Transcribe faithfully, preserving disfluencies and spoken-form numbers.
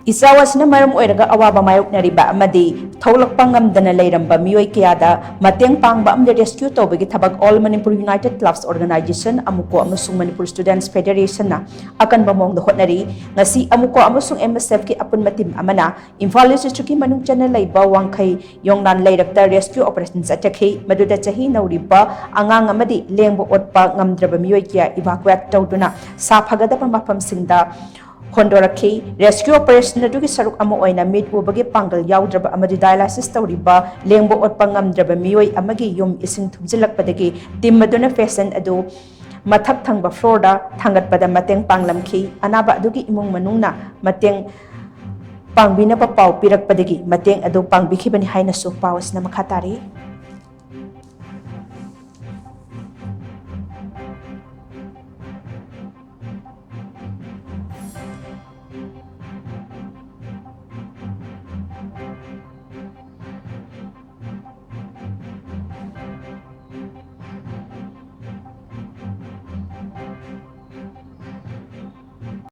ꯏꯆꯥꯎ ꯑꯁꯤꯅ ꯃꯔꯝ ꯑꯣꯏꯔꯒ ꯑꯋꯥꯕ ꯃꯥꯌꯣꯛꯅꯔꯤꯕ ꯑꯃꯗꯤ ꯊꯣꯛꯂꯛꯄ ꯉꯝꯗꯅ ꯂꯩꯔꯝꯕ ꯃꯤꯑꯣꯏ ꯀꯌꯥꯗ ꯃꯇꯦꯡ ꯄꯥꯡꯕ ꯑꯃꯗꯤ rescue ꯇꯧꯕꯒꯤ ꯊꯕꯛ All Manipur United Clubs Organization, ꯑꯃꯨꯀꯣ ꯑꯃꯁꯨꯡ Manipur Students Federation ꯅ ꯑꯀꯟꯕ ꯃꯑꯣꯡꯗ ꯍꯣꯠꯅꯔꯤ꯫ ꯉꯁꯤ ꯑꯃꯨꯀꯣ ꯑꯃꯁꯨꯡ M S F ꯀꯤ ꯑꯄꯨꯟꯕ team ꯑꯃꯅ ꯏꯝꯐꯥꯜ East district ꯀꯤ ꯃꯅꯨꯡ ꯆꯟꯅ ꯂꯩꯕ ꯋꯥꯡꯈꯩ ꯌꯣꯡꯅꯥꯟ ꯂꯩꯔꯛꯇ rescue operation ꯆꯠꯊꯈꯤ꯫ ꯃꯗꯨꯗ ꯆꯍꯤ ꯅꯧꯔꯤꯕ ꯑꯉꯥꯡ ꯑꯃꯗꯤ ꯂꯦꯡꯕ ꯑꯣꯠꯄ ꯉꯝꯗ꯭ꯔꯕ ꯃꯤꯑꯣꯏ ꯀꯌꯥ evacuate ꯇꯧꯗꯨꯅ ꯁꯥꯐꯒꯗꯕ ꯃꯐꯝꯁꯤꯡꯗ ꯍꯣꯟꯗꯣꯔꯛꯈꯤ꯫ Rescue operation ꯑꯗꯨꯒꯤ ꯁꯔꯨꯛ ꯑꯃ ꯑꯣꯏꯅ ꯃꯤꯠ ꯎꯕꯒꯤ ꯄꯥꯡꯒꯜ ꯌꯥꯎꯗ꯭ꯔꯕ ꯑꯃꯗꯤ dialysis ꯇꯧꯔꯤꯕ ꯂꯦꯡꯕ ꯑꯣꯠꯄ ꯉꯝꯗ꯭ꯔꯕ ꯃꯤꯑꯣꯏ ꯑꯃꯒꯤ ꯌꯨꯝ ꯏꯁꯤꯡ ꯊꯨꯝꯖꯤꯜꯂꯛꯄꯗꯒꯤ team ꯑꯗꯨꯅ patient ꯑꯗꯨ ꯃꯊꯛ ꯊꯪꯕ floor ꯗ ꯊꯥꯡꯒꯠꯄꯗ ꯃꯇꯦꯡ ꯄꯥꯡꯂꯝꯈꯤ꯫ ꯑꯅꯥꯕ ꯑꯗꯨꯒꯤ ꯏꯃꯨꯡ ꯃꯅꯨꯡꯅ ꯃꯇꯦꯡ ꯄꯥꯡꯕꯤꯅꯕ ꯄꯥꯎ ꯄꯤꯔꯛꯄꯗꯒꯤ ꯃꯇꯦꯡ ꯑꯗꯨ ꯄꯥꯡꯕꯤꯈꯤꯕꯅꯤ ꯍꯥꯏꯅꯁꯨ ꯄꯥꯎ ꯑꯁꯤꯅ ꯃꯈꯥ ꯇꯥꯔꯤ꯫